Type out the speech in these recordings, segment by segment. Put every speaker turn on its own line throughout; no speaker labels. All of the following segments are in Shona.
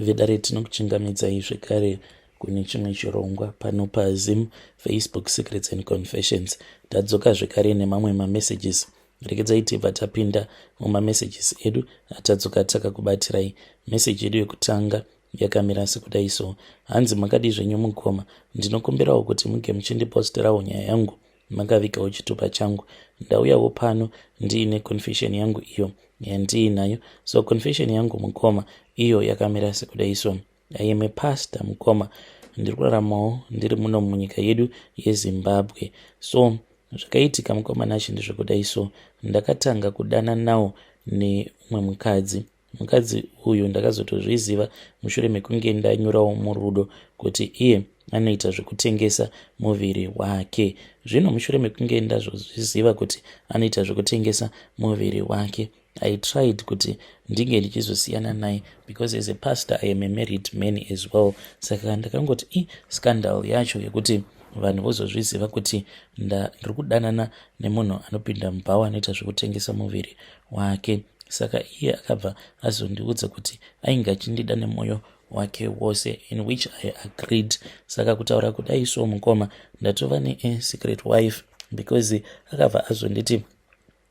Vedare, tinokuchingamidzai zvekare kune chimwe chirongwa pano paZim Facebook Secrets and Confessions. Tadzoka zvekare nemamwe mamessages. Regedzai tibva tapinda mumamessages edu atadzoka takakubatirai. Meseji yedu yekutanga yakamira sekudai so. Hanzi, "Makadii zvenyu mukoma? Ndinokumbirawo kuti muge muchindiposterawo nyaya yangu makavigawo chitupa changu. Ndauyawo pano ndiine confession yangu iyo yandiinayo. So confession yangu, mukoma, iyo yakamira sekudai so. I am a pastor, mukoma. Ndiri kuraramawo ndiri muno munyika yedu yeZimbabwe. So zvakaitika, mukoma Nashi, ndezvekudai so. Ndakatanga kudana nawo nemumwe mukadzi. Mukadzi uyu ndakazotozviziva mushure mekunge ndanyurawo murudo kuti iye anoita zvekutengesa muviri wake. Zvino mushure mekunge ndazozviziva kuti anoita zvekutengesa muviri wake, I tried kuti ndinge ndichizosiyana naye because as a pastor I am a married man as well. Saka ndakangoti i scandal yacho yekuti vanhu vozozviziva kuti ndiri kudanana nemunhu anopinda mubhawa, anoita zvekutengesa muviri wake. Saka iye akabva azondiudza kuti ainge achindida nemwoyo wake wose, in which I agreed. Saka kutaura kudai so, mukoma, ndatova nesecret wife because akabva azonditi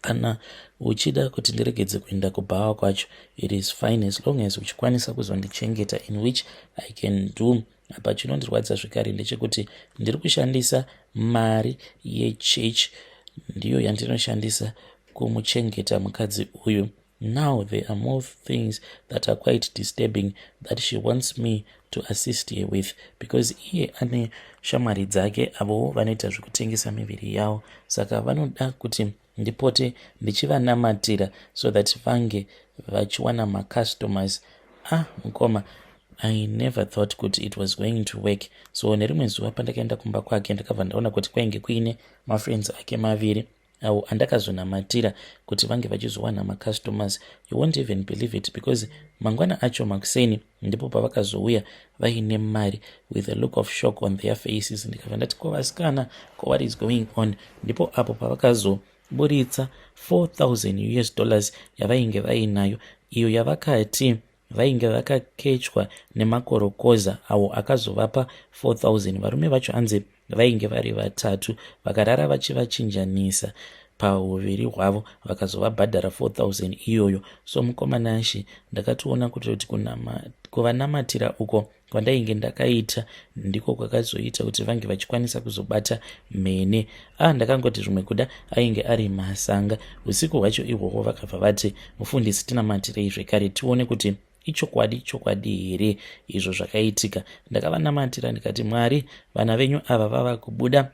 kana uchida kuti ndiregedze kuenda kubhawa kwacho, it is fine as long as uchikwanisa kuzondichengeta, in which I can do. Apa chinondirwadza zvekare ndechekuti ndiri kushandisa mari yechechi, ndiyo yandinoshandisa kumuchengeta mukadzi uyu. Now there are more things that are quite disturbing that she wants me to assist her with because iye ane shamwari dzake avowo vanoita zvekutengesa miviri yavo. Saka vanoda kuti ndipote ndichivanamatira so that vange vachiwana macustomers. Ah, mukoma, I never thought kuti it was going to work. So nerimwe zuva pandakaenda kumba kwake, ndakabva ndaona kuti kwainge kuine mafriends ake maviri avo andakazonamatira kuti vange vachizowana macustomers. You won't even believe it, because mangwana acho makuseni ndipo pavakazouya vaine mari with a look of shock on their faces. Ndikabva ndati, 'Ko vasikana, ko what is going on?' Ndipo apo pavakazoburitsa 4000 US dollars yavainge vainayo, iyo yavakati vainge vakakechwa nemakorokoza avo akazovapa 4000. Varume vacho anzi vainge vari vatatu, vakarara vachivachinjanisa pauviri hwavo, vakazovabhadhara 4000 iyoyo. So mukoma Nashi, ndakatoona kutoti kuvanamatira uko kwandainge ndakaita ndiko kwakazoita kuti vange vachikwanisa kuzobata mhene. A, ndakangoti zvimwe kuda ainge ari masanga. Usiku hwacho ihwohwo vakabva vati, 'Mufundisi, tinamatirei zvekare tione kuti ichokwadi chokwadi here izvo zvakaitika.' Ndakavanamatira ndikati, 'Mwari, vana venyu ava vava kubuda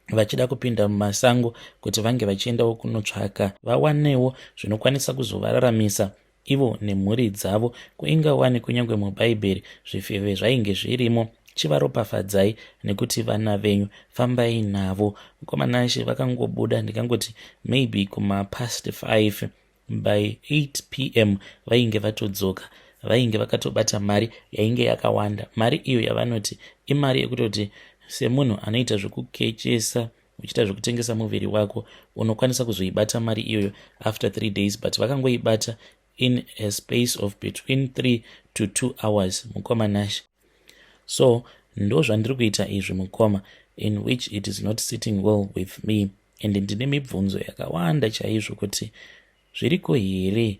vachida kupinda mumasango kuti vange vachiendawo kunotsvaka vawanewo zvinokwanisa kuzovararamisa ivo nemhuri dzavo. Kuingawani kunyange muBhaibheri zvifeve zvainge zvirimo. Chivaropafadzai nekuti vana venyu, fambai navo.' Mukoma Nashe, vakangobuda, ndikangoti maybe kumapast 5, by 8 p.m. vainge vatodzoka. Vainge vakatobata mari yainge yakawanda, mari iyo yavanoti imari yekutoti semunhu anoita zvekukechesa, uchiita zvekutengesa muviri wako, unokwanisa kuzoibata mari iyoyo after 3 days, but vakangoibata in a space of between 3 to 2 hours, mukoma Nash. So ndo zvandiri kuita izvi, mukoma, in which it is not sitting well with me and ndine mibvunzo yakawanda chaizvo kuti zviriko here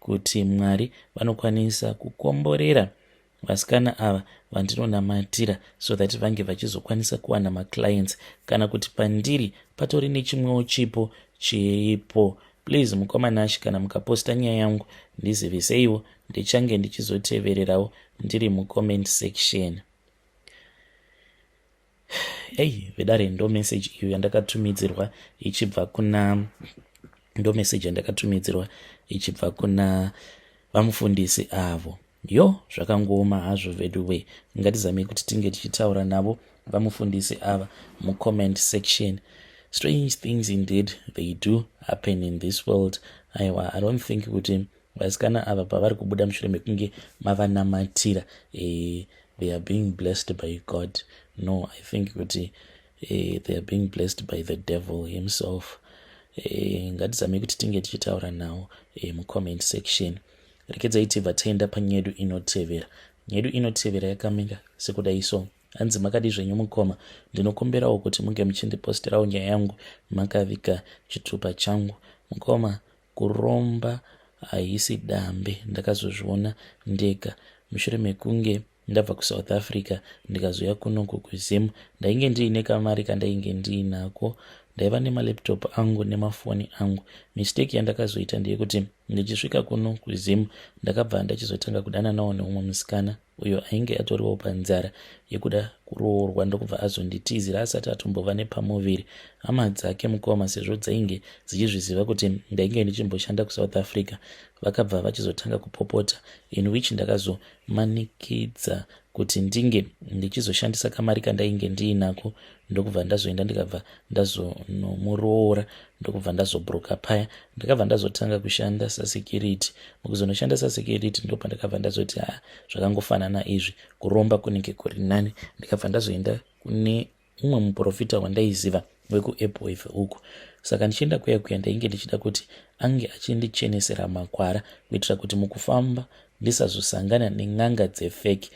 kuti Mwari vanokwanisa kukomborera vasikana ava vandinonamatira so that vange vachizokwanisa kuwana maclients, kana kuti pandiri patori nechimwewo chipo chiripo. Please, mukoma Nashi, kana mukaposta nyaya yangu, ndiziviseiwo. Ndichange ndichizotevererawo ndiri mucomment section." Ei vedare, ndo message iyo yandakatumidzirwa ichibva kuna, ndo message yandakatumidzirwa ichibva kuna vamufundisi avo. Yo, zvakangooma hazvo veduwe. Ngatizamei kuti tinge tichitaura navo vamufundisi ava mucomment section. Strange things indeed, they do happen in this world. Aiwa, I don't think kuti vasikana ava pavari kubuda mushure mekunge mavanamatira, they are being blessed by God. No, I think kuti they are being blessed by the devil himself. Ngatizamei kuti tinge tichitaura nawo mucomment section. Rekedzai tibva taenda panyedu inotevera. Nyedu inotevera yakamira sekudai so. Hanzi makadii zvenyu mukoma, ndinokumbirawo kuti munge muchindiposterawo nyaya yangu makaviga chitupa changu. Mukoma, kuromba haisi dambe, ndakazozviona ndega mushure mekunge ndabva kuSouth Africa ndikazouya kunoku kuZim. Ndainge ndiine kamari kandainge ndiinako, ndaiva nemalaptop angu nemafoni angu. Mistake yandakazoita ndeyekuti ndichisvika kuno kuZim ndakabva ndachizotanga kudananawo neumwe musikana uyo ainge atoriwo panzara yekuda kuroorwa, ndokubva azonditizira asati atombova nepamuviri. Hama dzake mukoma, sezvo dzainge dzichizviziva kuti ndainge ndichimboshanda kuSouth Africa, vakabva vachizotanga kupopota, in which ndakazomanikidza kuti ndinge ndichizoshandisa kamari kandainge ndiinako, ndokubva ndazoenda, ndikabva ndazonomuroora, ndokubva ndazobroka paya. Ndakabva ndazotanga kushanda sasecurity. Mukuzonoshanda sasecurity ndopandakabva ndazoti, ha, zvakangofanana izvi, kuromba kunenge kuri nani. Ndikabva ndazoenda kune umwe muprofita wandaiziva wekuEpworth uku. Saka ndichienda kuya kuya, ndainge ndichida kuti ange achindichenesera makwara kuitira kuti mukufamba ndisazosangana nen'anga dzefake.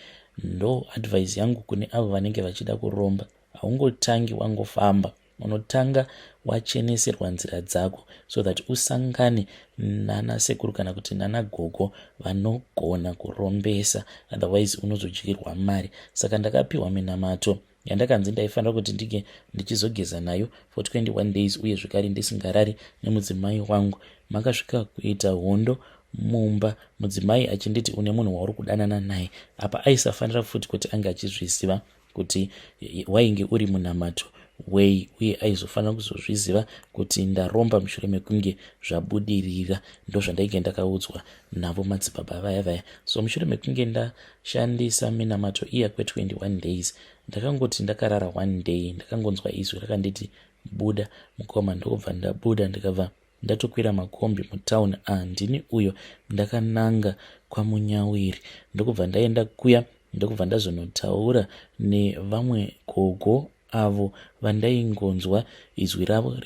Ndo advice yangu kune avo vanenge vachida kuromba: haungotangi wangofamba, unotanga wacheneserwa nzira dzako so that usangane nana sekuru kana kuti nana gogo vanogona kurombesa, otherwise unozodyirwa mari. Saka ndakapiwa minamato yandakanzi ndaifanira kuti ndinge ndichizogeza nayo for 21 days, uye zvekare ndisingarari nemudzimai wangu. Makasvika kuita hondo mumba, mudzimai achinditi, "Une munhu wauri kudanana naye." Apa aisafanira futi kuti ange achizviziva kuti wainge uri munamato wei, uye aizofanira kuzozviziva kuti ndaromba mushure mekunge zvabudirira. Ndo zvandainge ndakaudzwa navo madzibaba vaya vaya. So mushure mekunge ndashandisa minamato iya kwe21 days, ndakangoti ndakarara one day, ndakangonzwa izwi rakanditi, "Buda, mukoma." Ndokubva ndabuda, ndikabva ndatokwira makombi mutauni. A, ndini uyo ndakananga kwaMunyawiri, ndokubva ndaenda kuya, ndokubva ndazonotaura nevamwe gogo avo vandaingonzwa izwi ravo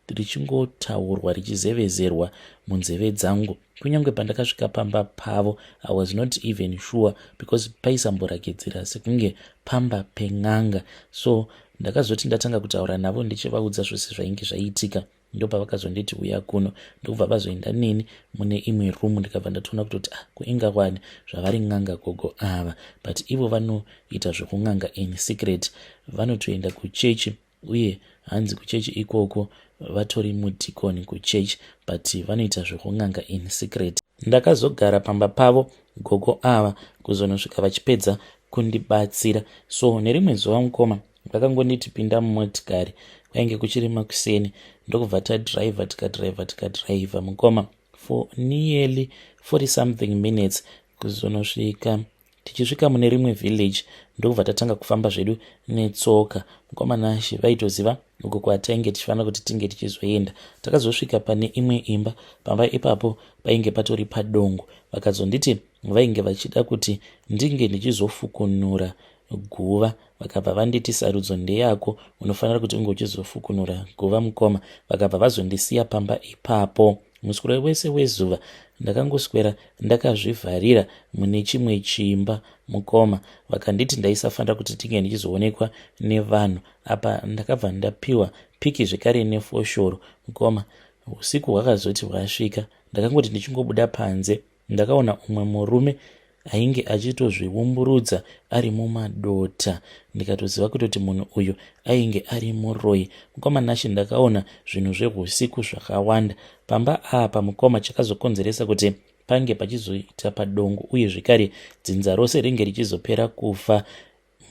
richingotaurwa, richizevezerwa munzeve dzangu. Kunyange pandakasvika pamba pavo, I was not even sure because paisamborakidzira sekunge pamba pen'anga. So ndakazoti ndatanga kutaura navo, ndichivaudza zvose zvainge zvaitika, ndopavakazonditi, "Uya kuno." Ndokubva vazoenda neni mune imwe room, ndikabva ndatoona kutoti, ah, kuingawani zvavari n'anga gogo ava, but ivo vanoita zvekun'anga in secret. Vanotoenda kuchechi, uye hanzi kuchechi ikoko vatori mudhikoni kuchechi, but vanoita zvekun'anga in secret. Ndakazogara pamba pavo gogo ava kuzonosvika vachipedza kundibatsira. So nerimwe zuva mukoma vakangonditi, "Pinda mumotikari." Kwainge kuchiri makuseni, ndokubva tadhiraivha, tikadhiraivha, tikadhiraivha mukoma for nearly 40 something minutes, kuzonosvika tichisvika mune rimwe village, ndokubva tatanga kufamba zvedu netsoka. Mukoma Nashe, vaitoziva uko kwatainge tichifanira kuti tinge tichizoenda. Takazosvika pane imwe imba. Pamba ipapo painge patori padongo. Vakazonditi vainge vachida kuti ndinge ndichizofukunura guva. Vakabva vanditi, "Sarudzo ndeyako, unofanira kuti unge uchizofukunura guva, mukoma." Vakabva vazondisiya pamba ipapo. Muswero wese wezuva ndakangoswera ndakazvivharira mune chimwe chimba mukoma. Vakanditi ndaisafanira kuti tinge ndichizoonekwa nevanhu. Apa ndakabva ndapiwa piki zvekare nefoshoro mukoma. Usiku hwakazoti hwasvika, ndakangoti ndichingobuda panze, ndakaona umwe murume ainge achitozviumburudza ari mumadota, ndikatoziva kutoti munhu uyu ainge ari muroi. Mukoma Nashe, ndakaona zvinhu zveusiku zvakawanda pamba apa mukoma. Chakazokonzeresa kuti pange pachizoita padongo, uye zvekare dzinza rose ringe richizopera kufa,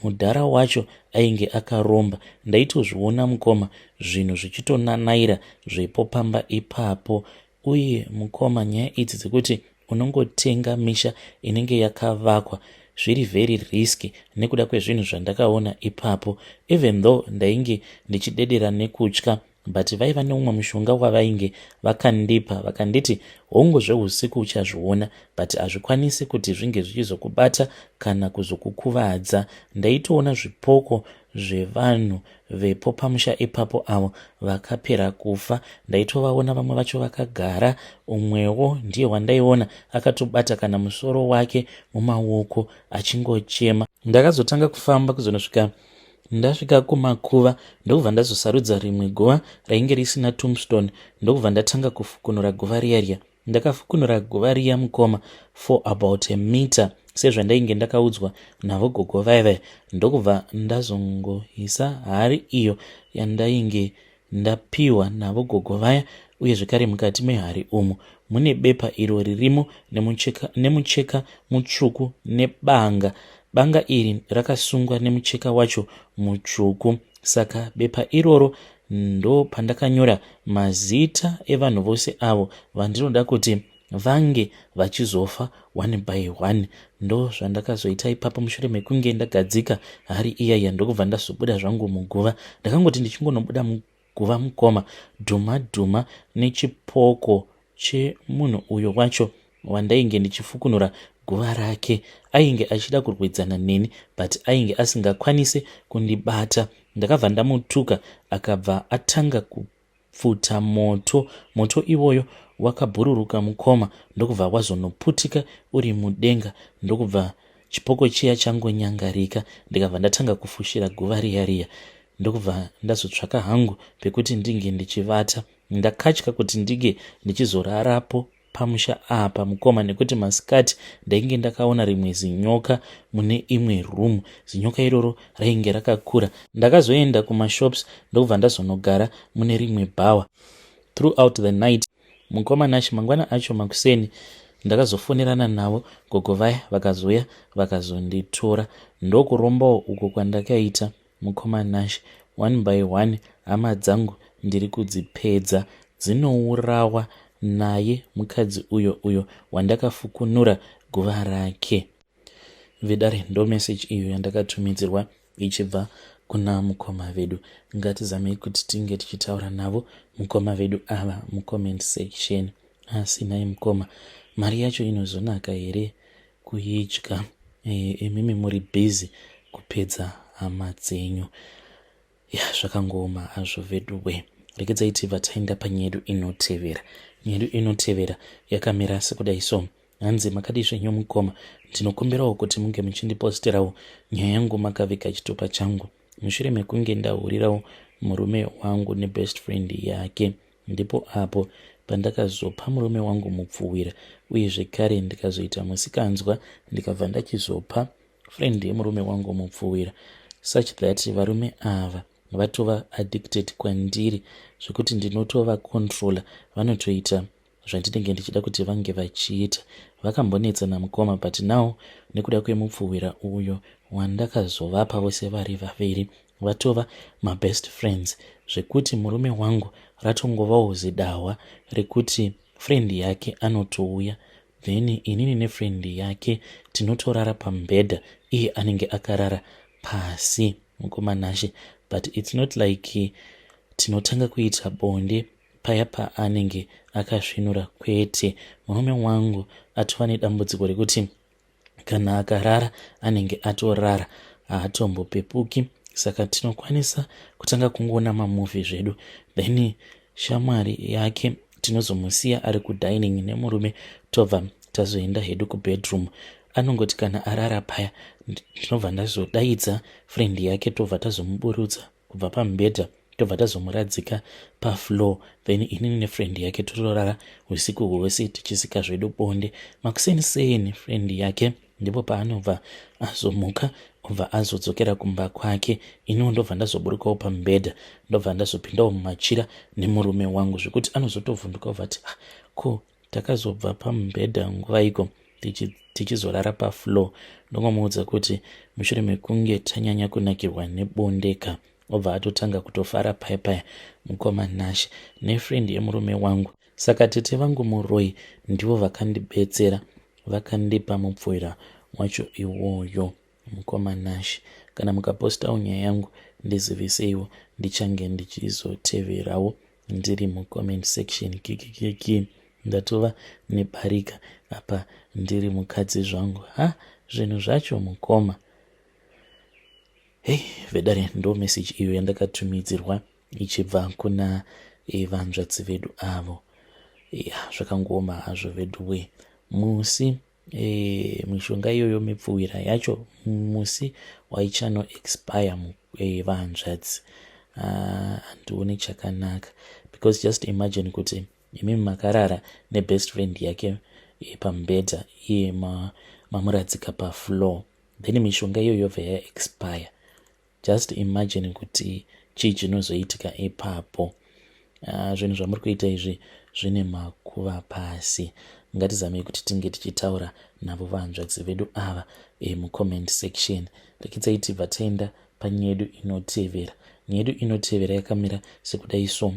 mudhara wacho ainge akaromba. Ndaitozviona mukoma, zvinhu zvichitonanaira zvepo pamba ipapo. Uye mukoma, nyaya idzi dzekuti unongotenga misha inenge yakavakwa zviri very risky nekuda kwezvinhu zvandakaona ipapo. Even though ndainge ndichidedera nekutya, but vaiva neumwe mushonga wavainge vakandipa. Vakanditi, "Hongu, zveusiku uchazviona, but hazvikwanisi kuti zvinge zvichizokubata kana kuzokukuvadza." Ndaitoona zvipoko. zvevanhu vepo pamusha ipapo avo vakapera kufa. Ndaitovaona vamwe vacho vakagara, umwewo ndiye wandaiona akatobata kana musoro wake mumaoko achingochema. Ndakazotanga kufamba kuzonosvika ndasvika kumakuva ndokubva ndazosarudza rimwe guva rainge risina tombstone ndokubva ndatanga kufukunura guva riya riya. Ndakafukunura guva riya mukoma for about a meter sezvandainge ndakaudzwa navo gogo vaya vaya ndokubva ndazongoisa hari iyo yandainge ndapiwa navo gogo vaya uye zvekare mukati mehari umu mune bepa iro ririmo nemucheka, nemucheka mutsvuku nebanga. Banga iri rakasungwa nemucheka wacho mutsvuku saka bepa iroro ndopandakanyora mazita evanhu vose avo vandinoda kuti vange vachizofa one by one. Ndozvandakazoita ipapo mushure mekunge ndagadzika hari iya iya ndokubva ndazobuda zvangu muguva. Ndakangoti ndichingonobuda muguva mukoma dhuma dhuma nechipoko chemunhu uyo wacho wandainge ndichifukunura guva rake. Ainge achida kurwidzana neni but ainge asingakwanise kundibata. Ndakabva ndamutuka akabva atanga kupfuta moto. Moto iwoyo wakabhururuka mukoma ndokubva wazonoputika uri mudenga ndokubva chipoko chiya changonyangarika ndikabva ndatanga kufushira guva riya riya ndokubva ndazotsvaka hangu pekuti ndinge ndichivata. Ndakatya kuti ndinge ndichizorarapo pamusha apa mukoma nekuti masikati ndainge ndakaona rimwe zinyoka mune imwe room. Zinyoka iroro rainge rakakura. Ndakazoenda kumashops ndokubva ndazonogara mune rimwe bhawa throughout the night. Mukoma Nash, mangwana acho makuseni ndakazofonerana navo gogo vaya vakazouya vakazonditora. Ndokurombawo uko kwandakaita mukoma Nash. One by one hama dzangu ndiri kudzipedza. Dzinourawa naye mukadzi uyo uyo wandakafukunura guva rake. Vedare ndo message iyo yandakatumidzirwa ichibva kuna mukoma vedu. Ngatizamei kuti tinge tichitaura navo mukoma vedu ava mucomment section. Asi nhai mukoma, mari yacho inozonaka here kuidya e, imimi muri busy kupedza hama dzenyu? Ya, zvakangooma hazvo veduwe. Regedzai tibva taenda panyaya yedu inotevera. Nyaya yedu inotevera yakamira sekudai so. Hanzi makadii zvenyu mukoma, ndinokumbirawo kuti munge muchindiposterawo nyaya yangu makaviga chitupa changu mushure mekunge ndahurirawo murume wangu nebest friend yake. Ndipo apo pandakazopa murume wangu mupfuwira uye zvekare ndikazoita musikanzwa ndikabva ndachizopa friend yemurume wangu mupfuwira such that varume ava vatova addicted kwandiri zvekuti ndinotova controller vanotoita zvandinenge ndichida kuti vange vachiita. Vakambonetsana mukoma but now nekuda kwemupfuhwira uyo wandakazovapa vose vari vaviri vatova mabest friends zvekuti murume wangu ratongovawo zidahwa rekuti friend yake anotouya then inini nefriend yake tinotorara pamubhedha iye anenge akarara pasi mukoma Nashe but it's not like tinotanga kuita bonde paya paanenge akasvinura kwete. Murume wangu atova nedambudziko rekuti kana akarara anenge atorara haatombopepuki saka tinokwanisa kutanga kungoona mamovie zvedu then shamwari yake tinozomusiya ari kudining nemurume tobva tazoenda hedu kubedroom anongoti kana arara paya ndinobva ndazodaidza friend yake tobva tazomuburutsa kubva pamubhedha tobva tazomuradzika pafloor then inini nefriend yake totorara usiku hwose tichisika zvedu bonde makuseni seni friend yake ndipo paanobva azomuka obva azodzokera kumba kwake iniwo ndobva ndazoburukawo pamubhedha ndobva ndazopindawo mumachira nemurume wangu zvekuti anozotovhunduka obva ati ah, ko Takazobva pamubhedha nguvaiko tichizorara pafloor ndongomuudza kuti mushure mekunge tanyanya kunakirwa nebonde ka obva atotanga kutofara paya paya mukoma Nashe nefriend yemurume wangu. Saka tete vangu muroyi ndivo vakandibetsera vakandipa mupfuhwira wacho iwoyo. Mukoma Nash kana mukapostawo nyaya yangu ndiziviseiwo ndichange ndichizoteverawo ndiri mucomment section kikikiki ndatova nebarika apa ndiri mukadzi zvangu ha zvinhu zvacho mukoma. Hei vedare, ndo message iyo yandakatumidzirwa ichibva kuna vanzvadzi vedu avo. Ya, zvakangooma hazvo veduwe. Musi mishonga iyoyo, mipfuwira yacho, musi waichano expire, vanzvadzi, handioni chakanaka, because just imagine kuti imimi makarara nebest friend yake pamubhedha, iye mamuradzika pafloor, then mishonga iyoyo yobva yaexpire. Just imagine kuti chii chinozoitika ipapo. Zvinhu zvamuri kuita izvi zvine makuva pasi. Ngatizamei kuti tinge tichitaura navo vanzvadzi vedu ava mucomment section. Rekedzai tibva taenda panyaya yedu inotevera. Nyaya yedu inotevera yakamira sekudai so: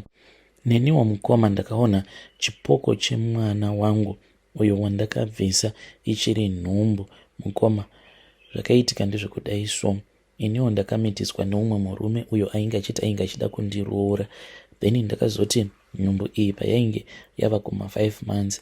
"Neniwo mukoma, ndakaona chipoko chemwana wangu uyo wandakabvisa ichiri nhumbu. Mukoma, zvakaitika ndezvekudai so: iniwo ndakamitiswa neumwe murume uyo ainge achiti ainge achida kundiroora. Then ndakazoti nhumbu iyi payainge yava kuma5 months,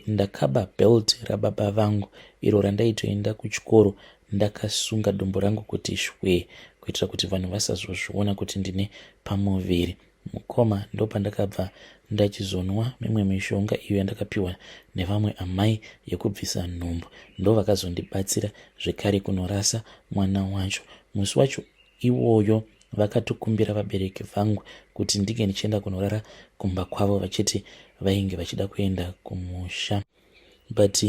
ndakaba belt rababa vangu iro randaitoenda kuchikoro ndakasunga dumbu rangu kuti shwe, kuitira kuti vanhu vasazozviona kuti ndine pamuviri. Mukoma, ndopandakabva ndachizonwa mimwe mishonga iyo yandakapiwa nevamwe amai yekubvisa nhumbu. Ndo vakazondibatsira zvekare kunorasa mwana wacho. Musi wacho iwoyo vakatokumbira vabereki vangu kuti ndinge ndichienda kunorara kumba kwavo, vachiti vainge vachida kuenda kumusha, but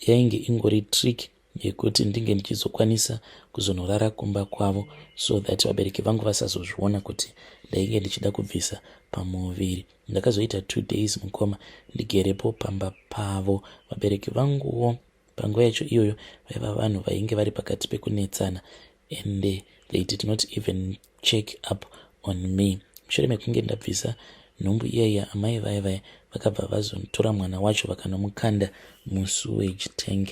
yainge ingori trick yekuti ndinge ndichizokwanisa kuzonorara kumba kwavo so that vabereki vangu vasazozviona kuti ndainge ndichida kubvisa pamuviri. Ndakazoita 2 days, mukoma, ndigerepo pamba pavo. Vabereki vanguwo panguva yacho iyoyo vaiva vanhu vainge vari pakati pekunetsana and they did not even check up on me. Mushure mekunge ndabvisa nhumbu iyaiya, amai vaya vaya vakabva vazotora mwana wacho vakanomukanda musewage tank,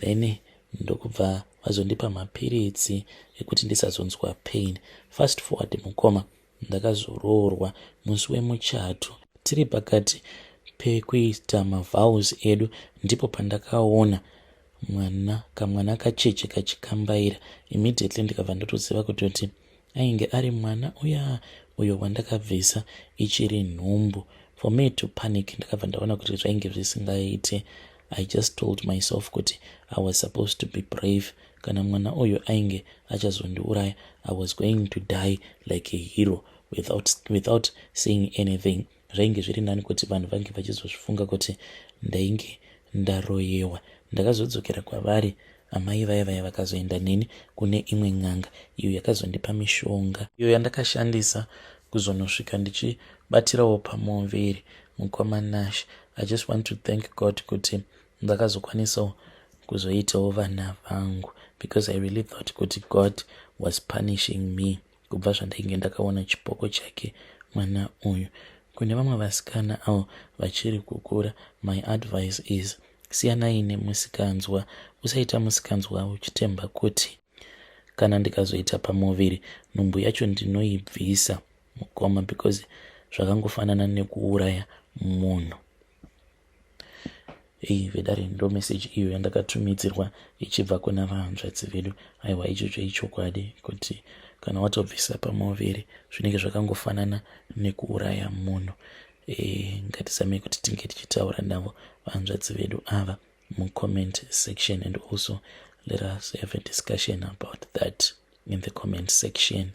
then ndokubva vazondipa mapiritsi ekuti ndisazonzwa pain. Fast forward, mukoma, ndakazoroorwa. Musi wemuchato, tiri pakati pekuita mavows edu, ndipo pandakaona mwana, kamwana kacheche kachikambaira. Immediately ndikabva ndotoziva kutoti ainge ari mwana uya uyo wandakabvisa ichiri nhumbu. For me to panic, ndakabva ndaona kuti zvainge zvisingaite. I just told myself kuti I was supposed to be brave. Kana mwana uyu ainge achazondiuraya, I was going to die like a hero without saying anything. Zvainge zviri nani kuti vanhu vange vachizozvifunga kuti ndainge ndaroyewa. Ndakazodzokera kwavari amai vaya vaya, vakazoenda neni kune imwe n'anga iyo yakazondipa mishonga iyo yandakashandisa kuzonosvika ndichibatirawo pamuviri. Mukoma Nash, I just want to thank God kuti ndakazokwanisawo kuzoitawo vana vangu, because I really thought kuti God was punishing me kubva zvandainge ndakaona chipoko chake mwana uyu. Kune vamwe vasikana avo vachiri kukura, my advice is siyanai nemusikanzwa. Usaita musikanzwa uchitemba kuti kana ndikazoita pamuviri, nhumbu yacho ndinoibvisa, mukoma, because zvakangofanana nekuuraya munhu." Ei vedare, ndo meseji iyo yandakatumidzirwa ichibva kuna vahanzvadzi vedu. Aiwa, ichocho ichokwadi kuti kana watobvisa pamuviri zvinenge zvakangofanana nekuuraya munhu. Ngatizamei kuti tinge tichitaura navo vahanzvadzi vedu ava mucomment section, and also let us have a discussion about that in the comment section.